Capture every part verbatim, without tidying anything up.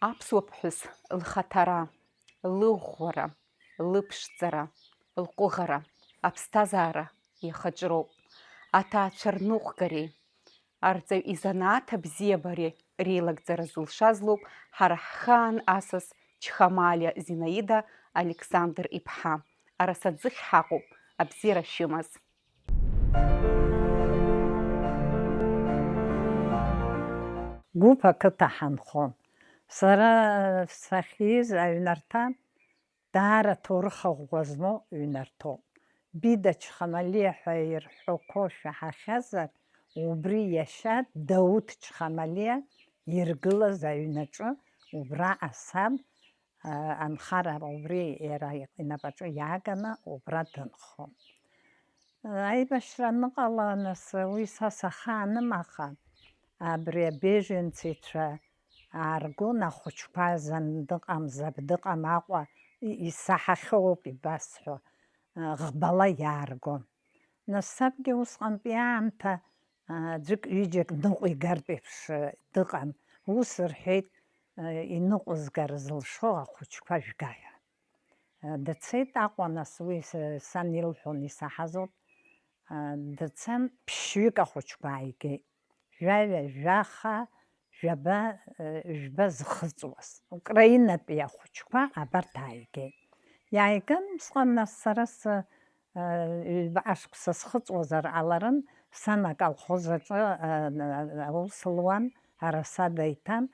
Аԥсуа ԥҳәыс лхаҭара, лыӷәӷәара, лыԥшӡара, лҟәыӷара, аԥсҭазаара иахаҿроуп, аҭаацәа рныҟәгареи, арҵаҩ изанааҭ абзиабареи реилагӡара зылшаз лоуп ҳара ҳхаан асас Чхамалиа Зинаида Александр иԥҳа. Араса ӡыхь ҳаҟоуп, абзиара шәымаз. Гәыԥ ақыҭа ҳанхон. Сара сахьиз аҩнарҭа даара ҭоурых ӷәӷәа змоу ҩнарҭоуп. Бида Чхамалиа ҳәа ирҳәо қәоушәа ҳахьазар, убри иашьа Дауҭ Чхамалиа иргылаз аҩнаҿы убра асаб анхара убри иара инапаҿы иааганы убра дынхон. Аибашьра аныҟала, нас уи са сахааным, аха абри абеженцицәа ааргон, ахәыҷқәа зан дыҟам, заб дыҟам Аҟәа исаҳахьоуп ибасҳәо, ӷбала иааргон. Нас сабгьы усҟантәи аамҭа ӡәык-ҩыџьак ныҟәигартә еиԥш дыҟан. Ус рҳәеит, иныҟәызгар зылшо ахәыҷқәа жәга ҳәа. Дцеит Аҟәа, нас уи сан илҳәон, исаҳазоуп. Дцан, ԥшьҩык ахәыҷқәа ааигеит. Жәаҩа, жәаха, жәаба, жәба зхыҵуаз. Украинатәи ахәыҷқәа абарҭ ааигеит. Иааиган усҟан, нас сара ҩба ашықәса схыҵуазар ҟаларын, сан аколхоз аҿы аус луан, арасада иҭан,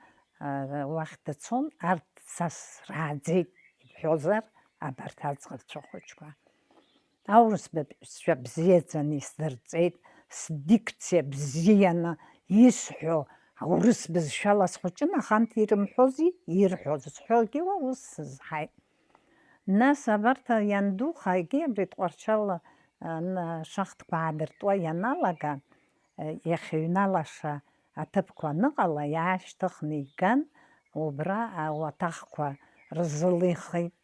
уахь дцон, арҭ са срааӡеит ибҳәозар, абарҭ аӡӷабцәа хәыҷқәа. Аурыс бызшәа бзиаӡаны исдырҵеит, сдикциа бзианы исҳәо аурыс бызшәала схәыҷын, аха анҭ ирымҳәози, ирҳәоз сҳәогьы уа ус сызҳаит. Нас абарҭ иандухагьы абри Тҟәарчал шахтқәа аадыртуа ианалага, иахьыҩналаша аҭыԥқәа аныҟала, иаашьҭыхны иган, убра ауаҭахқәа рзылихит,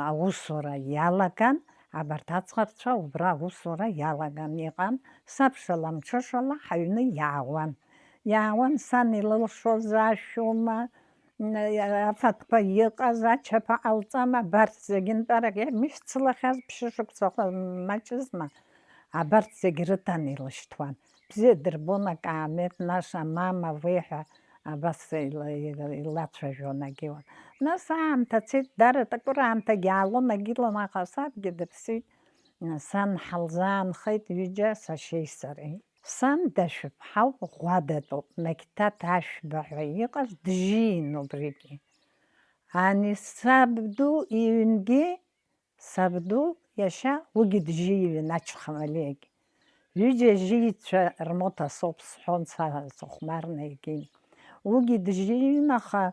аусура иалаган, абарҭ аӡӷабцәа убра аусура иалаган иҟан, сабшала-мҽышала ҳаҩны иаауан. Иаауан, сан илылшоз ашәоума, афатәқәа иҟаз, ачаԥа ҟалҵама, абарҭ зегьы нтәарак, мышцылахьаз ԥшьышықәсаҟа маҷызма, абарҭ зегь рыҭан илышьҭуан. Бзиа дырбон акаамеҭ, наша мама веиҳа абас илацәажәон агьиуан. Нас аамҭа цеит, дара такыр аамҭагьы аалон, агьылан, аха сабгьы дыԥсит. Сан ҳалзаанхеит ҩыџьа, сашьеи сареи. Сан Дашәыԥҳа ӷәадатәуп, Мақьҭаҭ Ашәба ҳәа иҟаз дыжьиин убригьы. Ани сабду иҩнгьы, сабду иашьа, уигьы дыжьиҩын Ачхамалиагь. Ҩыџьа жьиҩцәа рмоҭа соуп сҳәон са, сыхәмарны егьин. Уигьы дыжьиҩын, аха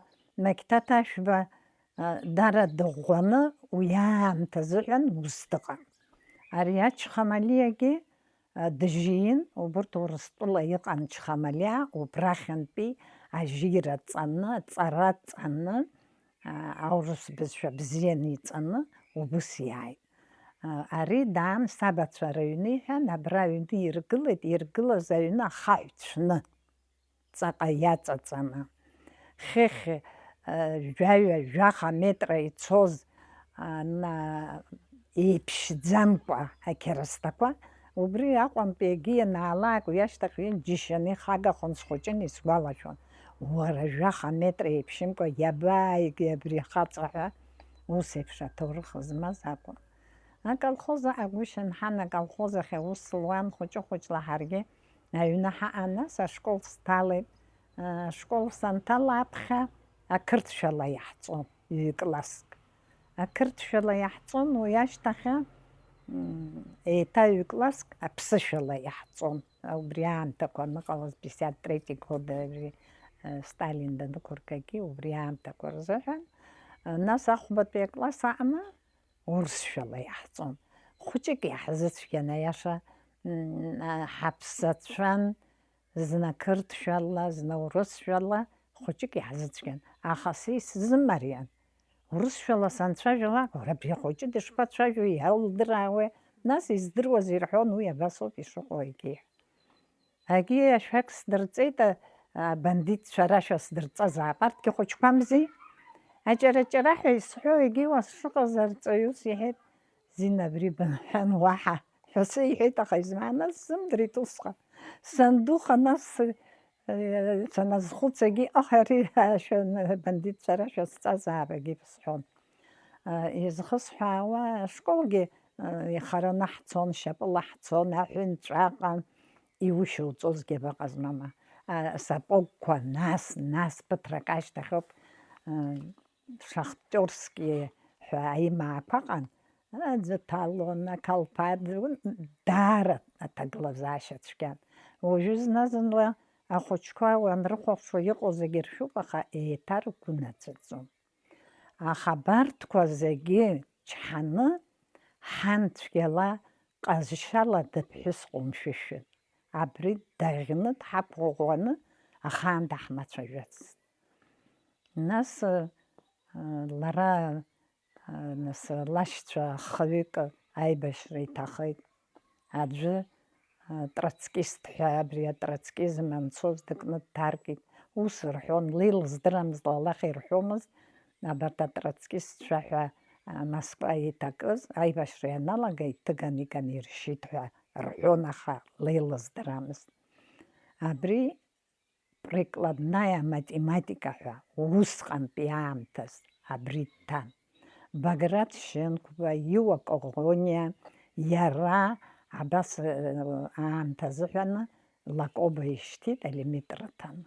Мақьҭаҭ Ашәба дара дыӷәӷәаны уи аамҭа азыҳәан ус дыҟан. Ари Ачхамалиагьы дыжьиин, убырҭ Урыстәыла иҟан Чхамалиа, убрахьынтәи ажьира ҵаны, аҵара ҵаны, аурыс бызшәа бзианы иҵаны убыс иааит. Ари даан сабацәа рыҩны иҳәан, абра аҩны иргылеит, иргылаз аҩны ахаҳә цәны. Ҵаҟа иаҵаҵаны, хыхь жәаҩа-жәаха метра ицоз, еиԥшьӡамкәа ақьарсҭақәа, убри Аҟәантәи егьи ианаалак, уи ашьҭахь ҩынџьышьаны ихагахон, схәыҷын, исгәалашәон. Уара, жәаха метра еиԥшьымкәа иабааигеи абри ахаҵа ҳәа, ус еиԥш аҭоурых змаз акәын. Аколхоз аҟагәышьан ҳан аколхоз ахь аус луан, хәыҷы-хәыҷла ҳаргьы аҩны ҳаҟан, нас ашкол сҭалеит. Ашкол санҭала аԥхьа ақырҭшәала иаҳҵон, ҩ-класск. Ақырҭшәала иаҳҵон, уи ашьҭахьы, м, еиҭа ҩ-класск аԥсышәала иаҳҵон. Убри аамҭақәа аныҟалаз, пятьдесят третий годы, абри, э, Сталин данықәыргагьы, убри аамҭақәа рзыҳәан. Нас ахәбатәи акласс аҟны урысшәала иаҳҵон. Хәыҷык иаҳзыцәгьан, аиаша, м, а, ҳаԥсацәан, зны ақырҭшәала, зны урысшәала, хәыҷык иаҳзыцәгьан. Аха са исзымариан. Урысшәала санцәажәалак, уара, абри ахәыҷы дышԥацәажәо, иалдыраауеи? Нас издыруаз ирҳәон, уи абасоуп ишыҟоу, егьи. Егьи ашәак сдырҵеит, а, Абандитцәа рашәа сдырҵазаап, арҭгьы хәыҷқәамзи. Аҷара-ҷараҳәа исҳәо егьиуа сшыҟаз арҵаҩыс иҳәеит, Зина, абри бымҳәан уаҳа ҳәа сеиҳәеит, аха измааназ сзымдырит усҟан. Сандуха нас, э, саназхәыцагьы, аҳ, ари ашәа, бандитцәа рашәа сҵазаабагьы бсҳәон. Э, изхысҳәаауа ашколгьы, э, ихараны ҳцон, шьапыла ҳцон, аҳәынҵәаҟа, иушьоуҵозгьы абаҟаз, мама. Э, сапогқәа, нас, нас ԥыҭрак ашьҭахьоуп, э, шахтиорски ҳәа аимаақәа ыҟан, аӡы ҭалон, ақалԥад, даара аҭагылазаашьа цәгьан. Уажәы зны-зынла ахәыҷқәа уанрыхәаԥшуа иҟоу зегьы ршәуп, аха еиҭа ргәы наӡаӡом. Аха абарҭқәа зегьы чҳаны, ҳан цәгьала ҟазшьала дыԥҳәыс ҟәымшәышәын. Абри даӷьны, дҳақәыӷәӷәаны, ахаан даҳмацәажәацт. Нас, э, лара, э, нас лашьцәа хҩык аибашьра иҭахеит. Аӡәы, э, троцкист ҳәа, абри атроцкизм анцоз дыкны дҭаркит. Ус рҳәон, леилаздырамызт, лалахь ирҳәомызт. Абарҭ атроцкистцәа ҳәа, э, Москва иҭакыз, аибашьра ианалага, иҭыган иганы иршьит ҳәа рҳәон, аха леилаздырамызт. Абри прикладная математика ҳәа усҟантәи аамҭаз абри дҭан. Баграт Шьынқәба, Иуа Коӷониа, иара абас, э, аамҭа азыҳәаны Лакоба ишьҭит алимит рыҭаны.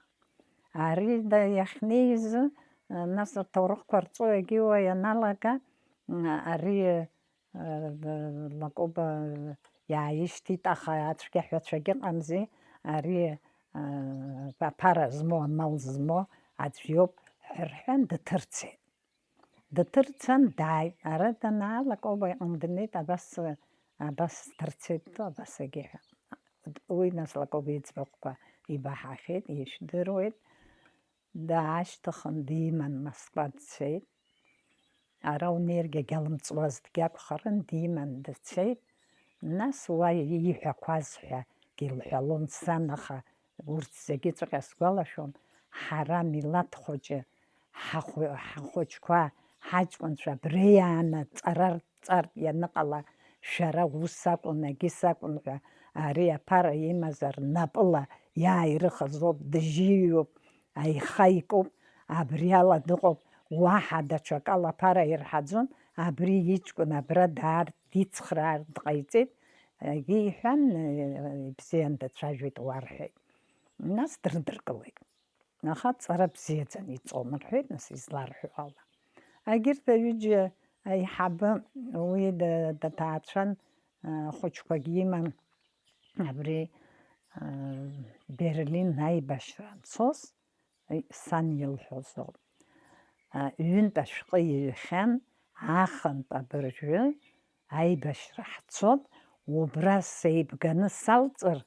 Ари да иахьнеиз, э, нас рҭоурыхқәа рҵо егьиуа ианалага, м, ари Лакоба иааишьҭит, аха ацәгьаҳәацәагьы ыҟамзи, ари, аԥара змоу, амал змоу аӡә иоуп ҳәа рҳәан, дыҭырцеит. Дыҭырцан, дааит. Ара данаа, Лакоба иҟны днеит, абас, абас сҭырцеит, абас егьи ҳәа. Уи нас Лакоба иӡбахәқәа ибаҳахьеит, ишәдыруеит. Даашьҭыхын, диман, Москва дцеит. Ара унеиргьы агьалымҵуазҭгьы акәхарын, диман дцеит. Нас уа ииҳәақәаз ҳәагьы илҳәалон сан, аха урҭ зегьыҵәҟьа сгәалашәон, ҳара милаҭ хәыҷы, ҳахәы-, ҳахәыҷқәа, ҳаҷкәынцәа абри иааны ҵара рҵартә ианыҟала, шәара ус акәын, егьыс акәын ҳәа, ари аԥара имазар, напыла иааирыхыз ауп, дыжьҩоуп, аиха икуп, абри ала дыҟоуп, уаҳа даҽакала аԥара ирҳаӡом, абри иҷкәын абра даар, дицхраар дҟаиҵеит, егьи иҳәан, ибзиан дацәажәеит уарҳәеит. Нас дрыдыркылеит. Аха ҵара бзиаӡаны иҵон, рҳәеит, нас изларҳәо ала. Егьырҭ аҩыџьа аиҳабы уи да-, даҭаацәан, а, хәыҷқәагьы иман, абри, а, Берлин аибашьра анцоз, сан илҳәозоуп. А, ҩынтә ашәҟәы иҩхьан, ахынтә абыржәы аибашьра ҳцот, убра сеибганы салҵыр,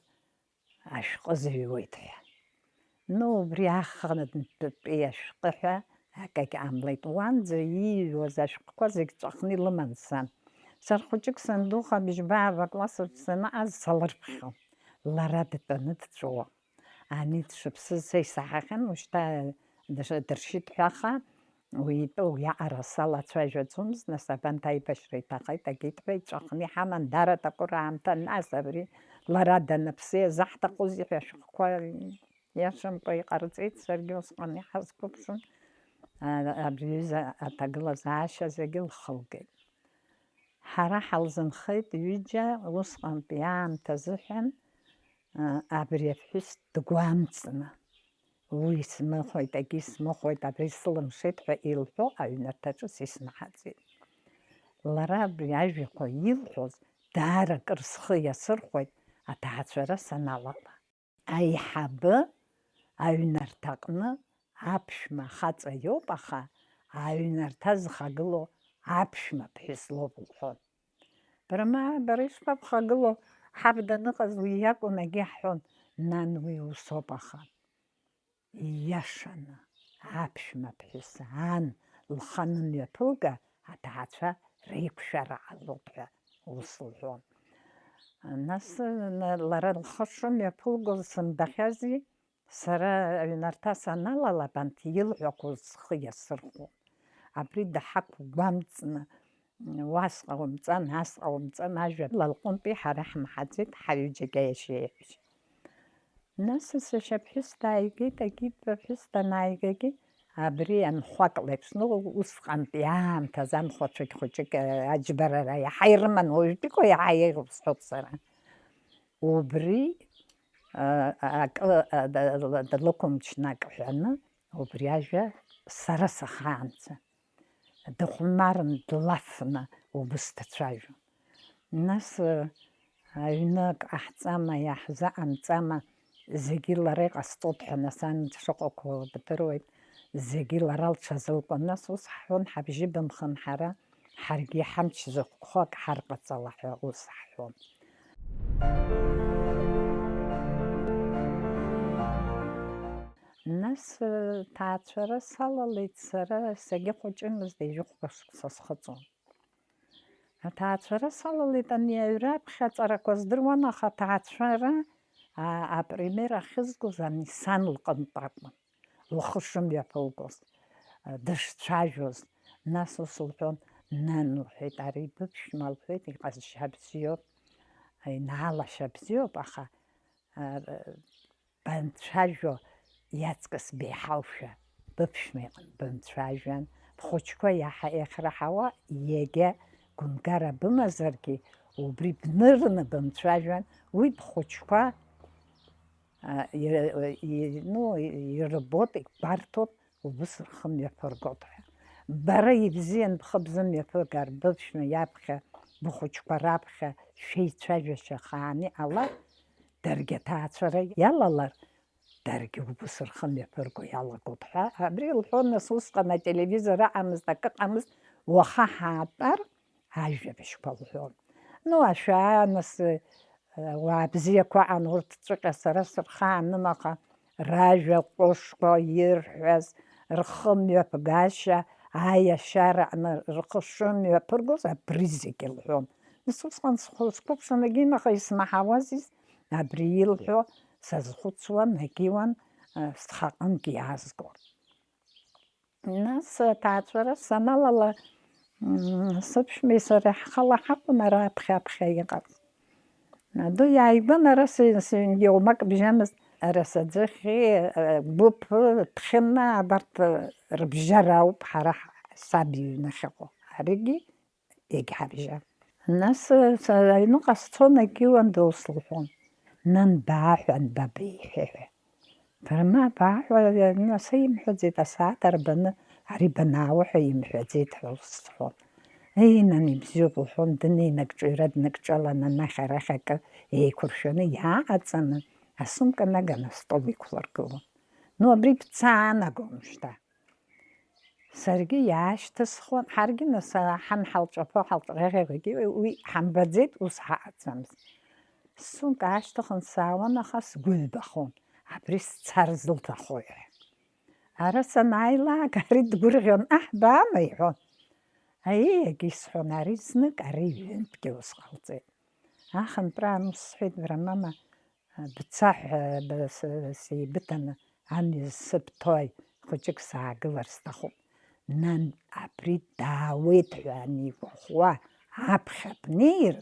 ашәҟәы зыҩуеит ҳәа. Ну, убри ахынтәи ашәҟәы ҳәа акагь ҟамлеит. Уанӡа ииҩуаз ашәҟәқәа зегь ҵәахны илыман сан. Сара хәыҷык сандуха быжьба классаҿ санааз салырԥхьон. Лара дтәаны дҵәуон. Ани дшыԥсыз са исаҳахьан, ушьҭа дыш-, дыршьит ҳәа, аха уи итәы уиаҟара салацәажәаӡомызт, нас абанҭ аибашьра иҭахеит, агеит ҳәа иҵәахны иҳаман, дара такәыр аамҭа, нас абри лара даныԥсы иазаҳҭахузеи ҳәа ашәҟәқәа иашамкәа иҟарҵеит, саргьы усҟан иҳазқәыԥшын, а, абри аҩыза аҭагылазаашьа зегьы лхылгеит. Ҳара ҳалзынхеит ҩыџьа усҟантәи аамҭа азыҳәан, а, абри аԥҳәыс дгәамҵны. Уи смыхәеит, егьи смыхәеит, абри сылымшеит ҳәа илҳәо аҩнарҭаҿы сисмаҳаӡеит. Лара абри ажәақәа илҳәоз даара акыр схы иасырхәеит аҭаацәара саналала. Аиҳабы аҩнарҭаҟны аԥшәма хаҵа иоуп, аха аҩнарҭа зхагылоу аԥшәма ԥҳәыс лоуп лҳәон. Бара ма, бара ишԥабхагылоу, ҳаб даныҟаз уи иакәын, егьи ҳҳәон, нан, уи усоуп, аха. Ииашаны, аԥшәма ԥҳәыс ан лхы анымҩаԥылга, аҭаацәа реиқәшәара ҟалоит ҳәа ус лҳәон. Нас, на-, лара лхы шымҩаԥылгоз сымбахьази, Сара аҩнарҭа саналалабанҭ илҳәақәоз схы иасырхәон. Абри даҳақәгәамҵны, уас ҟаумҵан, ас ҟаумҵан, ажәа лалҟәынтәи ҳара ҳмаҳаӡеит, ҳаҩыџьагьы аиашьа еиҳәшьа. Нас сашьа ԥҳәыс дааигеит, агьи ԥҳәыс данааигагьы, абри анхәак леиԥш, ну, усҟантәи аамҭазы анхәацәагь хәыҷык, аџьбарара иаҳа ирыман, уажәтәиқәа иаҳа еиӷьуп сҳәоит сара. Убри, а, акы, а, да-, да-, длықәымчны акы ҳәаны, убри ажәа сара сахаанӡа дыхәмарын, длафны убыс дцәажәон. Нас, э, аҩны ак ҟаҳҵама, иаҳзыҟамҵама, зегьы лара иҟасҵоит ҳәа, нас ан дшыҟақәоу лбдыруеит, зегьы лара лҽазылкуан. Нас ус ҳҳәон, ҳабжьы бымхын ҳара, ҳаргьы ҳамч зықәхо ак ҳарҟаҵала ҳәа ус ҳҳәон. Нас, э, ҭаацәара салалеит сара, сагьыхәыҷымызт, ҩажәихәба шықәса схыҵуан. Аҭаацәара салалеит, ани аҩра аԥхьаҵарақәа здыруан, аха аҭаацәара, а, апример ахьызгоз ани сан лҟынтә акәын, лхы шымҩаԥылгоз, а, дышцәажәоз. Нас ус лҳәон, нан, лҳәеит, ари быԥшәма, лҳәеит, иҟазшьа бзиоуп, инаалашьа бзиоуп, аха, а, банцәажәо иаҵкыс беиҳаушәа, быԥшәма иҟны бымцәажәан, бхәыҷқәа иаҳа иахьраҳауа, иагьа гәынгара бымазаргьы, убри бнырны бымцәажәан, уи бхәыҷқәа, а, ир-, и-, ну, ирбоит, ибарҭоит, убыс рхы мҩаԥыргоит ҳәа. Бара ибзиан бхы бзымҩаԥыгар, быԥшәма иаԥхьа, бхәыҷқәа раԥхьа шәеицәажәашьа ахаан иҟалар, даргьы аҭаацәара иалалар, даргьы убыс рхы мҩаԥырго иалагоит ҳәа. Абри лҳәон, нас усҟан ателевизор ыҟамызт, акы ыҟамызт, уаха ҳаатәар, ажәабжьқәа лҳәон. Ну, ашәаа, нас, э, ауаа бзиақәа ыҟан, урҭ ҵәҟьа сара сырхааным, аха ражәа ҟәышқәа ирҳәаз, рхы мҩаԥгашьа, аиашьара аҟны рхы шымҩаԥыргоз, абри зегьы лҳәон. Нас усҟан схәы-, сқәыԥшын, егьинаха исмаҳауазиз, абри илҳәо сазхәыцуан, егьиуан, э, схаҟынгьы иаазгон. Нас аҭаацәара саналала, м, сыԥшәмеи сареи ҳхала ҳакәын ара аԥхьа-аԥхьа иҟаз. Аду иааигон, ара сы-, сыҩнгьы оумак бжьамызт, ара саӡыхьи, э, гәыԥ, ԥхьына, абарҭ, э, рыбжьара ауп ҳара ҳ-, саб иҩны ахьыҟоу. Аригьы егьҳабжьам. Нас, э, са-, аҩныҟа сцон, егьиуан, доуслҳәон. Нан, бааҳәа, анба беиҳәа ҳәа. Бара ма бааҳәа, нас имҳәаӡеит, асааҭ арбаны, ари банаауҳәа имҳәаӡеит ҳәа усҳәон. Еи, нан, ибзиоуп, лҳәон, дынеинагҿыҩра дныкҿалан, анахь-арахь акы еиқәыршәаны иааҟаҵаны, асумка наганы астол иқәлыргылон. Ну, абри бца аанагом шьҭа. Саргьы иаашьҭысхуан, ҳаргьы нас ҳан ҳалҿаԥо, ҳалҿаҟьаҟьақәагьы уи ҳамбаӡеит, ус ҳаҟаӡамызт. Сумка аашьҭыхын саауан, аха сгәы ҩбахон, абри сцар зылҭахои ҳәа. Ара санааилак, ари дгәырӷьон, аҳ, баама, иҳәон. Аиеи, егьи сҳәон, ари знык, ари ҩынтәгьы ус ҟалҵеит. Ахынтәраан ус сҳәеит, бара, мама, бца ҳәа, б-, с-, сеибыҭаны амҩа сыбҭои, хәыҷык саагылар сҭахуп. Нан, абри даауеит ҳәа анигәахәуа, аԥхьа бнеир,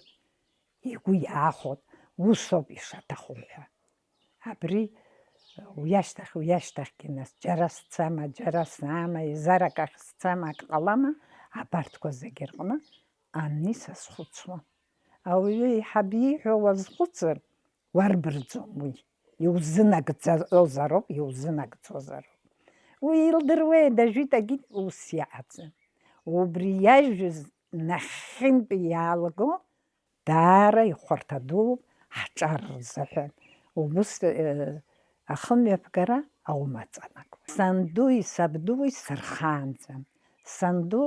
игәы иаахәон, усоуп ишаҭаху ҳәа. Абри уи ашьҭахь, уи ашьҭахьгьы нас, џьара сцама, џьара саама, еизарак ахь сцама, ак ҟалама, абарҭқәа зегьы рҟны ани сазхәыцуан. Ауаҩы еиҳаб ииҳәо уазхәыцыр, уарбырӡом уи. Иузынагӡозароуп, иузынагӡозароуп. Уи илдыруеи, дажәит, агьит ус иаҟаӡам. Убри иажәыз нахьхьынтәи иаалго, даара ихәарҭа дууп ҳҿар рзыҳәан. Убыс, э, ахымҩаԥгара аумаҵанакуа. Сандуи сабдуи сырхаанӡам. Санду,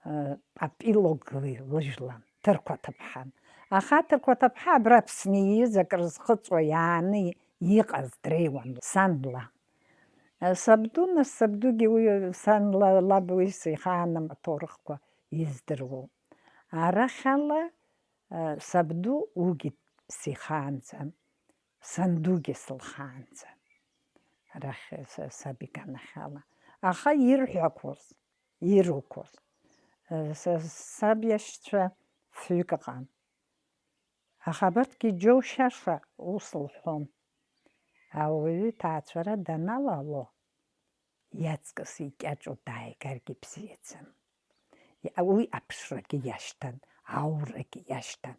э, папилогли лыжәлан, ҭырқәа ҭыԥҳан. Аха аҭырқәа ҭыԥҳа абра Аԥсны ииз акрызхыҵуа иааны иҟаз дреиуан сан лан. Э, сабду, нас сабдугьы уи сан ла-, лаб уи сихааным аҭоурыхқәа издыруоу. Арахьала, э, сабду уигьы сихаанӡам, сандугьы сылхаанӡам. рахь са-, саб иганахьала. Аха ирҳәақәоз, ирықәыз, э, са-, саб иашьцәа фҩык ыҟан. Аха абарҭгьы џьоушьаша ус лҳәон. Ауаҩы иҭаацәара даналало, иаҵкыс икьаҿу дааигаргьы бзиаӡам. Уи аԥшрагьы иашьҭан, аурагьы иашьҭан.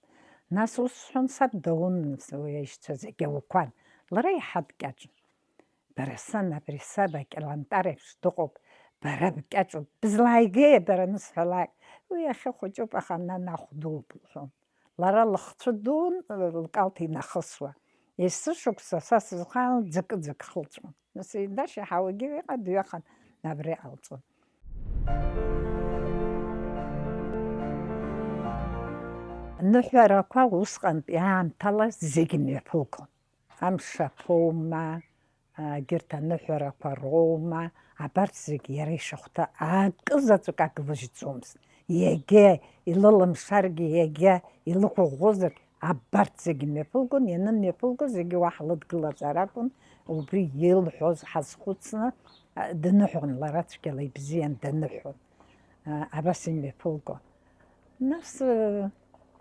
Нас ус сҳәон, саб даун, уи аишьцәа зегьы ауқәан. Лара иаҳа дкьаҿын. Бара сан абри саб акьалантар еиԥш дыҟоуп, бара бкьаҿуп, бызлааигеи бара анысҳәалак? Уи иахьа хәыҷуп, аха нанахә дууп, лҳәон. Лара лыхцәы дуун, лкалҭ инахысуа. Есышықәса са сызхаан ӡакы-ӡак хылҵуан. Нас еидашьа ҳауагьы иҟан, дҩахан абри алҵуан. Аныҳәарақәа усҟантәи аамҭала зегь мҩаԥылгон. Амшаԥоума, егьырҭ аныҳәарақәа роума, абарҭ зегь иара ишахәҭа акы заҵәык аглыжьӡомызт. Иагьа илылымшаргьы, иагьа илықәыӷәӷәозаргь, абарҭ зегь мҩаԥылгон, ианымҩаԥылгоз зегьы уаҳа лыдгылазар акәын, убри илҳәоз ҳазхәыцны, а, дныҳәон, лара цәгьала ибзиан дныҳәон, а, абас имҩаԥылгон. Нас, э,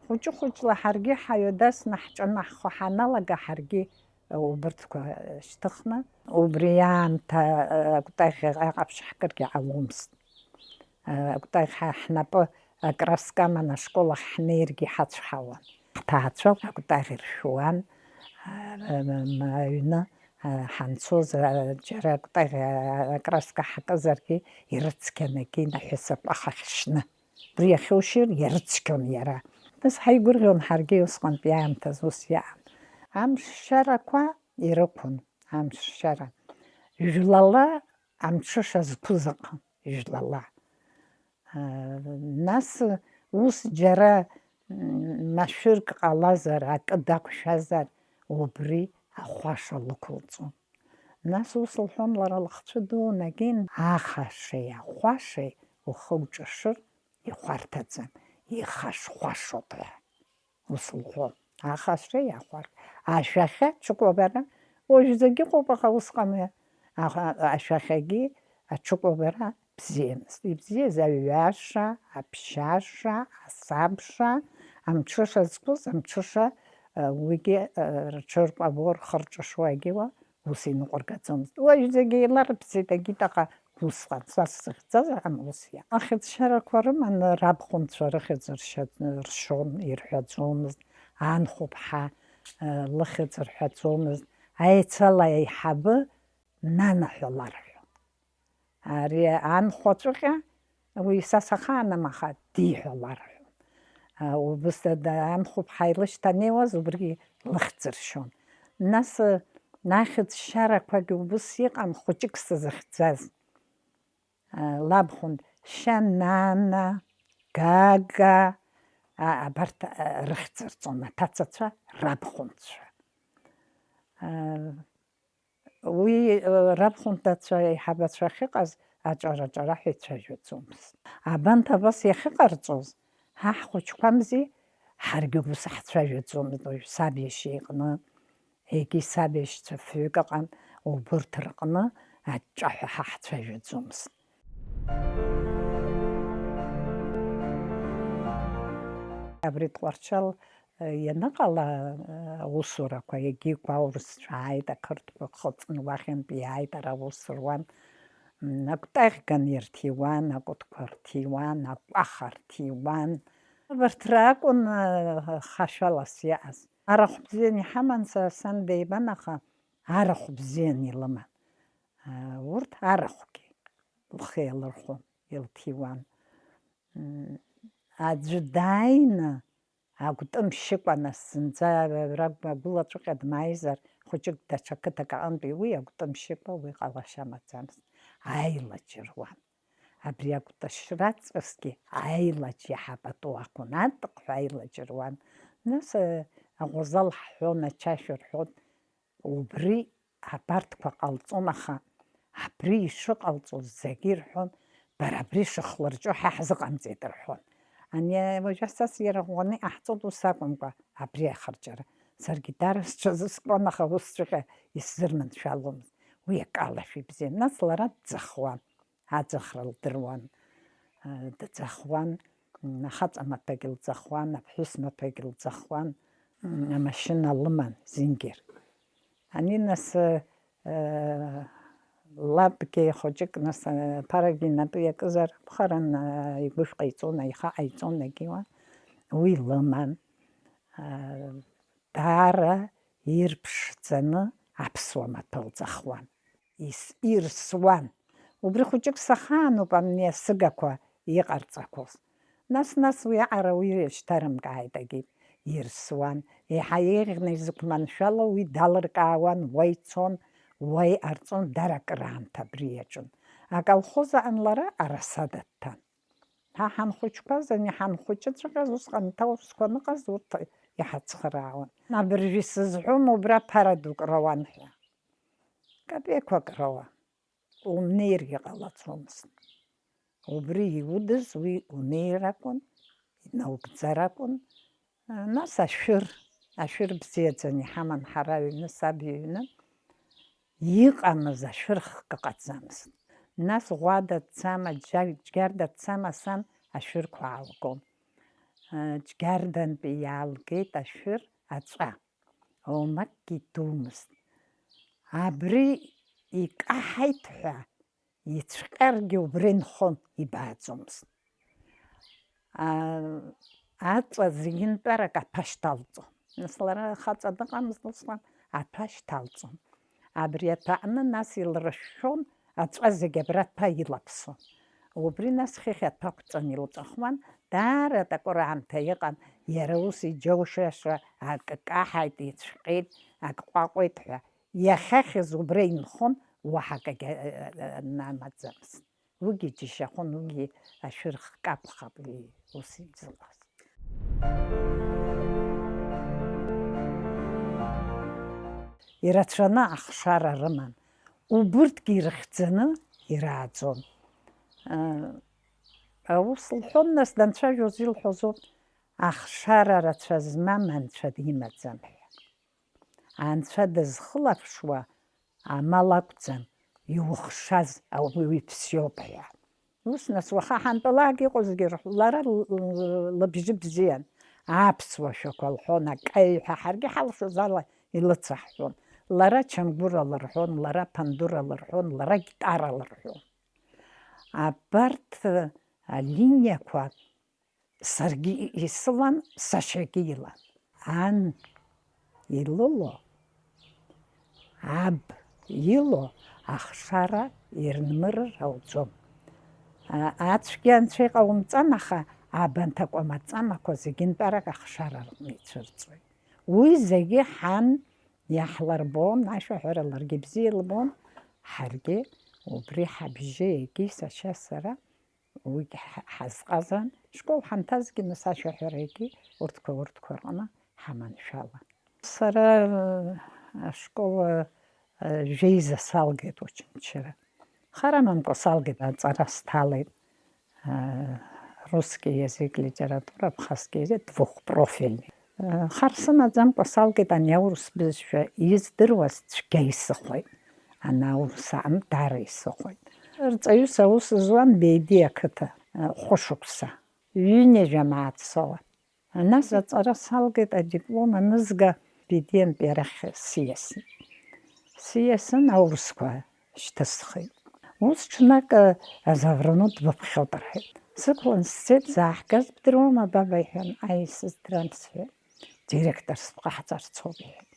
хәыҷы-хәыҷла ҳаргьы ҳаҩадасны ҳҿынаҳхо ҳаналага, ҳаргьы, э, убырҭқәа, э, шьҭыхны. Убри аамҭа, э, акәтаӷь аҟаԥшь ҳкыргьы ҟаломызт. Э, акәтаӷь ҳа-, ҳнапы акраска аман ашкол ахь ҳнеиргьы ҳацәҳауан. Ҳҭаацәа акәтаӷь иршәуан, э, м-, м-, аҩны, э, ҳанцоз, э, џьара акәтаӷь, э, акраска ҳакызаргьы ирыцқьаны акы инаҳәасап ахахь шьны. Убри иахьушьыр, иарыцқьон иара. Нас ҳаигәырӷьон ҳаргьы усҟантәи аамҭазы ус иаан. Амшшьарақәа ирықәын, амшшьара. Жәлала амҽыша зқәыз ыҟан, жәлала. Нас ус џьара, м, машәырк ҟалазар, акы дақәшәазар, убри ахәаша лықәылҵон. Нас ус лҳәон лара лыхцәы дуун, агьын, ахашеи ахәашеи ухы уҿашыр ихәарҭаӡам, ихашхәашоуп ҳәа. Ус лҳәон. Ахашеи ахәар-, ашәахьа ҽыкәабара, уажәзагь ыҟоуп, аха усҟан, аха ашәахьагьы аҽыкәабара бзиамызт. Ибзиаз аҩаша, аԥшьаша, асабша, амҽыша зқәыз, амҽыша, э, уигьы, э, рҽыркәабо, рхы рҿышуагьы уа ус иныҟәыргаӡомызт. Уажә зегьы еиларыԥсеит, агитаҟа усҟан, са сзыхьӡаз аҟан ус иа-, ахьыӡшьарақәа рыманы рабхәынцәа рыхьӡ ршьа-, ршьон, ирҳәаӡомызт, анхәыԥҳа, э, лыхьӡ рҳәаӡомызт, аицала аиҳабы нана ҳәа ларҳәон. Ари анхәаҵәҟьа, уи са сахаанам, аха ди ҳәа ларҳәон. А, убыс да-, да-, анхәыԥҳа илышьҭанеиуаз убригьы лыхьӡ ршьон. Нас, э, ахьыӡшьарақәагьы убыс иҟан, хәыҷык сзыхьӡаз. А, лабхәын Шьанана, Гага, а, абарҭ, а, рыхьӡ рҵон аҭацацәа рабхәынцәа. А, Уи, э, рабхәындацәа, аиҳабацәа ахьыҟаз аҿара-ҿара ҳәа ицәажәаӡомызт. Абанҭ абас иахьыҟарҵоз, ҳа ҳхәыҷқәамзи, ҳаргьы убас ҳцәажәаӡомызт, уажә саб иашьа иҟны, егьи саб иашьцәа фҩык ыҟан, убырҭ рҟны аҿҿаҳәа ҳа ҳцәажәаӡомызт. Абри Тҟәарчал ианыҟала, аусурақәа, егьи аурысцәа ааит, ақырҭқәа хыҵны уахьынтә иааит, ара аус руан. М, акәтаӷь ганы ирҭиуан, акәытқәа рҭиуан, акәаха рҭиуан. Абарҭ ракәын, а, хашәалас иааз. Арахә бзиан иҳаман, са сан деибан, аха арахә бзиан илыман. А, урҭ арахәгьы лхы еилырхәон, илҭиуан. М, аӡәы дааины, Агәтымшьыкәа, нас зынӡа ара агәылаҵәҟьа дмааизар, хәыҷык даҽа қыҭак аҟынтәи уи агәтымшьыкәа уи ҟалашьа амаӡамызт, аилаџь руан. Абри акәтышьра аҵкысгьы аилаџь иаҳа пату акәын, атыҟҳәа аилаџь руан. Нас, э, аӷәазал ҳҳәон, ачашә рҳәон, Убри абарҭқәа ҟалҵон, аха абри ишыҟалҵоз зегьы ирҳәон, бара абри шыхлырҷо ҳа ҳзыҟамҵеит рҳәон. Ани уажәы асас иара ӷәӷәаны иҟаҳҵон, ус акәымкәа, абри ахырҷара. Саргьы дара сҽазыскуан, аха усҵәҟьа исзырманшәаломызт. уи акалашәа ибзиан. Нас лара дӡахуан, аӡахра лдыруан, дӡахуан, ахаҵа маҭәагь лӡахуан, аԥҳәыс маҭәагь лӡахуан, амашьына лыман, зингер. Ани нас, лабгьы хәыҷык нас, аԥарагьы инапы иакызар акәхарын, игәышә ҟаиҵон, аиха ҟаиҵон, егьиуан, уи лыман. Даара ирԥшӡаны аԥсуа маҭәа лӡахуан. Ис-, ирсуан. Убри хәыҷык сахаануп амни асыгақәа иҟарҵақәоз. Нас-нас уиаҟара уи шьҭарымкааит, агьи ирсуан. Еиҳа еиӷьны изықәманшәало уи далыркаауан, уа ицон, уа иҟарҵон, дара акыраамҭа абри иаҿын. Аколхоз аан лара арасада дҭан. Ҳа ҳанхәыҷқәаз, ани ҳанхәыҷыҵәҟьаз, усҟан аҭоурысқәа аныҟаз, урҭ иҳацхраауан. Абыржәы исызҳәом убра ԥара дук рауан ҳәа. Капеиқәак рауа, умнеиргьы ҟалацәомызт. Убри иудыз уи унеир акәын, инаугӡар акәын. Нас ашәыр, ашәыр бзиаӡаны иҳаман ҳара аҩны, саб иҩны. Иҟамыз ашәыр хкы ҟаҵамызт. Нас ӷәада дцама, џьа-, џьгьарда дцама, сан ашәырқәа аалгон. Џьгьардантәи иаалгеит ашәыр аҵәа. Оумакгьы идумызт. Абри икаҳаит ҳәа ицәҟьаргьы убра инхон, ибааӡомызт. А, аҵәа зегьынтәарак аԥашьҭа алҵон. Нас лара хаҵа дыҟамызт усҟан, аԥашьҭа алҵон. Абри аҭәа аҟны нас илрышәшәон, аҵәа зегь абра аҭәа илаԥсон. Убри нас хыхь аҭәа ақәҵан илҵәахуан, даара атакәыр аамҭа иҟан, иара ус иџьоушьаша, акы каҳаит, ицәҟьеит, ак ҟәаҟәеит ҳәа. Иахьахьыз убра инхон, уаҳа акагьы, э, э, э, намаӡамызт. Уигьы џьашьахәын, уигьы ашәыр хкы акәхап, уи ус изыҟаз. Ирацәаны ахшара рыман, убырҭгьы ирыхьӡаны ирааӡон. Э, аус лҳәон, нас данцәажәоз илҳәозоуп, ахшара рацәа змам анцәа димаӡам ҳәа. Анцәа дызхылаԥшуа амал акәӡам, иухшаз ауаҩы иԥсиоуп ҳәа. Ус, нас, уаха ҳантәалак иҟоу зегьы рҳ-, лара л-, л-, лыбжьы бзиан, аԥсуа шәақәа лҳәон, акаҩ ҳәа ҳаргьы ҳалшоз ала илыцаҳҳәон. Лара чамгәыра лырҳәон, лара ԥандура лырҳәон, лара гитара лырҳәон. Абарҭ алиниақәа саргьы исылан, сашьагьы илан. Ан илыло, аб ило ахшара ирнмырыр ауӡом. А, ацәгьа анцәа иҟаумҵан, аха абанҭ акәамаҵамақәа зегьынтәарак ахшара рҟны ицәырҵуеит. Уи зегьы ҳан иаҳлырбон, ашәаҳәара ларгьы бзиа илбон, ҳаргьы убри ҳабжьы егьи сашьа сара уигьы ҳа-, ҳазҟазан, школ ҳанҭазгьы, нас ашәаҳәарагьы урҭқәа, урҭқәа рҟны ҳаманшәалан. Сара, э, ашкол, э, жәеиза салгеит Очамчыра. Хар амамкәа салгеит, аҵара сҭалеит, э, русский язык, литература, абхазский язык, двухпрофильный. Э, хар сымаӡамкәа салгеит, ани аурыс бызшәа издыруаз цәгьа исыхәеит. Ана аурыс аамҭа даара исыхәеит. Рҵаҩыс аус зуан Беиди ақыҭа, э, хәышықәса, ҩынҩажәа мааҭ соуан. Нас аҵара салгеит, адиплом анызга, Беидиантәи арахь сиасит. Сиасын, аурысқәа шьҭысхит. Ус ҽнак, э, азаврано дбыԥхьоит рҳәеит. Сықәлан сцеит, сзааҳгаз бдыруама, баба, иҳәан, аи, исыздырам, сҳәеит. Директорс бҟаҳҵарцоуп, иҳәеит.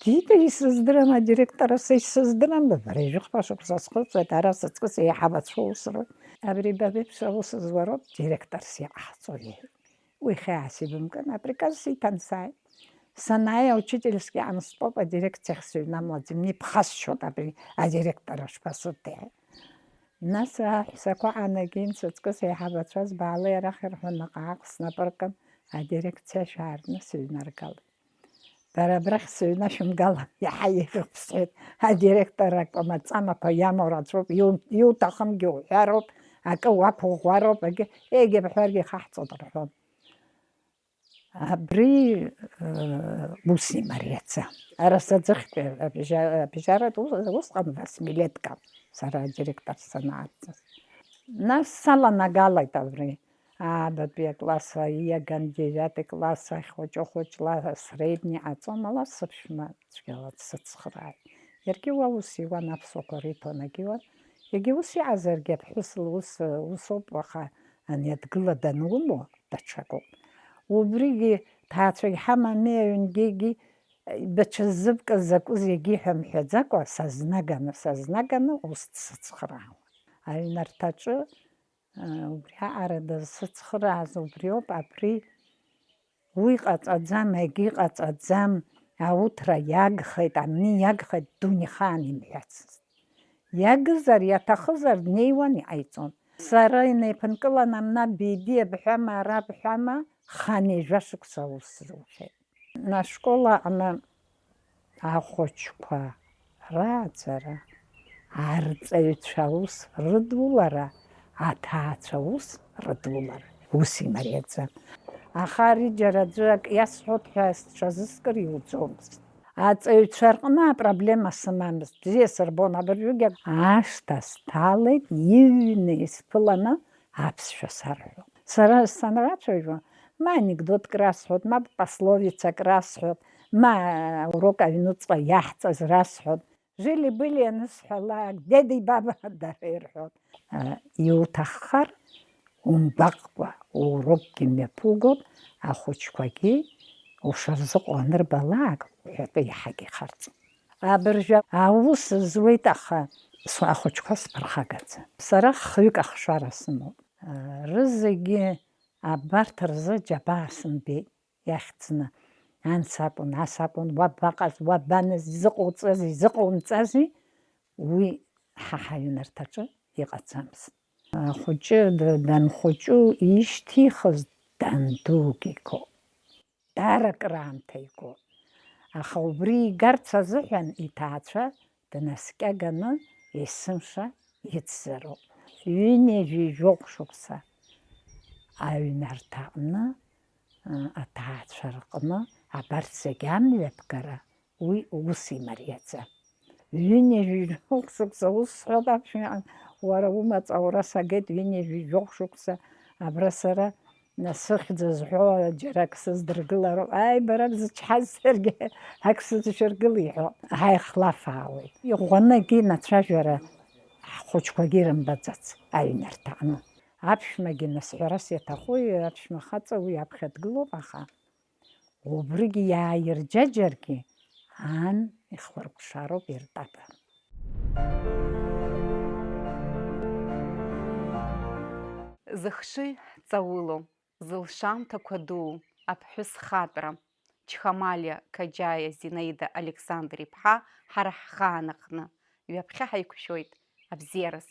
Дита, исыздырам, адиректор, асы исыздырам, бара ижәыхәба шықәса схыҵуеит, ара сыҵкыс еиҳабацәа усроуп. Абри ба беиԥш аус зуароуп, директорс иҟаҳҵо, иҳәеит. Уи хьаас ибымкын, априказ сиҭан сааит. Санааи, аучительски аамыстәоуп, адирекциахь сыҩнамлаӡом, иԥхасшьоит абри адиректор, ашԥасырҭеи. Нас аҳәсақәа аанагеит, сыҵкыс еиҳабацәа збаалеи арахь рҳәон, наҟ-ааҟ снапы ркын, адирекциа шәаартны сыҩнаргалеит. Бара абрахь сыҩнашәымгалан, иаҳа еиӷьуп, сҳәеит. Адиректор акәамаҵамақәа иамоу рацәоуп, иу-, иуҭахымгьы уҳәароуп, акы уақәыӷәӷәароуп, акы, егьа бҳәаргьы ихаҳҵоит рҳәон. Абри, э, ус имариаӡам. Ара саӡыхьтәи абжьа-, абжьаратә ус-, усҟан восьмилетка, сара адиректор санаарҵаз. Нас саланагалеит абри. Аабатәи акласс иаган, девиатый класс ахь хәыҷы-хәыҷла средни ҟаҵон, ала сыԥшәма цәгьала дсыцхрааит. Иаргьы уа ус иуан, аԥсуақәа риҭон, агьиуан. Егьа ус иҟазаргьы аԥҳәыс лус, усоуп, аха ани адгыла данумоу, даҽакуп. Убригьы ҭаацәагь ҳамами, аҩнгьы-, егьи, даҽа зыбкыз закәыз егьи ҳәа мҳәаӡакәа, сазнаганы, сазнаганы ус дсыцхраауан. Аҩнарҭаҿы, э, убри аҟара дызсыцхрааз убриоуп, абри уи ҟаҵаӡам, егьи ҟаҵаӡам, ауҭра иагхеит, амни иагхеит, дунеихаан имҳәацызт. Иагызар, иаҭахызар, днеиуан, иҟаиҵон. Сара инеиԥынкылан, амна беидиа бҳәама, ара бҳәама, хан ҩажәа шықәса аус зухьеит. Ашкол аҟны ахәыҷқәа рааӡара, арҵаҩцәа аус рыдулара, аҭаацәа аус рыдулара, ус имариаӡам. Аха ари џьара аӡәы ак иасҳәоит ҳәа сҽазыскыр иуӡомызт. Аҵаҩцәа рҟны апроблема сымамызт, бзиа сырбон, абыржәгьы ашҭа сҭалеит, иҩны исԥыланы аԥсшәа сарҳәо. Сара санрацәажәо, ма анекдотк расҳәоит, ма пословицак расҳәоит, ма урок аҩнуҵҟа иаҳҵаз расҳәоит. Жили-были анысҳәалак, деди баба дара ирҳәоит. А, иуҭаххар, умгәаҟкәа урокгьы мҩаԥугоит, ахәыҷқәагьы ушырзыҟоу анырбалак, уҳәатәы иаҳагьы ихарҵом. Абыржәы аус зуеит, аха с-, ахәыҷқәа сԥырхагаӡам. Сара хҩык ахшара сымоуп. А, рызегьы абарҭ рзы џьабаа сымбеит. Иахьӡны, анс акәын, ас акәын, уа баҟаз, уа баныз, изыҟауҵази, изыҟоумҵази, уи ҳа ҳаҩнарҭаҿы иҟаӡамызт. Ахәыҷы д-, данхәыҷу ишьҭихыз дандугьы игон, даара акраамҭа игон. Аха убри игарц азыҳәан иҭаацәа днаскьаганы есымша ицзароуп. Ҩынҩажәи жәохә шықәса аҩнарҭаҟны, ы, аҭаацәа рҟны абарҭ зегь амҩаԥгара уи ус имариаӡам. Ҩынҩажәи жәохә шықәса ус сҳәоит аԥшәмаҟны, уара умаҵ аура сагеит, ҩынҩажәи жәохә шықәса абра сара Нас сыхьӡ зҳәо џьарак сыздыргылароуп, ааи, бара бзычҳаз саргьы ак сыдшәыргыл, иҳәо. Ҳаихлафаауеит. Иӷәӷәаны акы инацәажәара ҳхәыҷқәагьы ирымбаӡац аҩнарҭаҟны. Аԥшәмагьы, нас, ҳәарас иаҭаху, аԥшәма хаҵа уи аԥхьа дгылоуп, аха убригьы иааирџьаџьаргьы ан ихлыркәшароуп, иртапа. Зыхшыҩ ҵаулоу, зылшамҭақәа дуу аԥҳәыс хатәра, Чхамалиа Қаџьаиа Зинаида Александр-иԥҳа ҳара ҳхаан аҟны, ҩаԥхьа ҳаиқәшәоит абзиараз.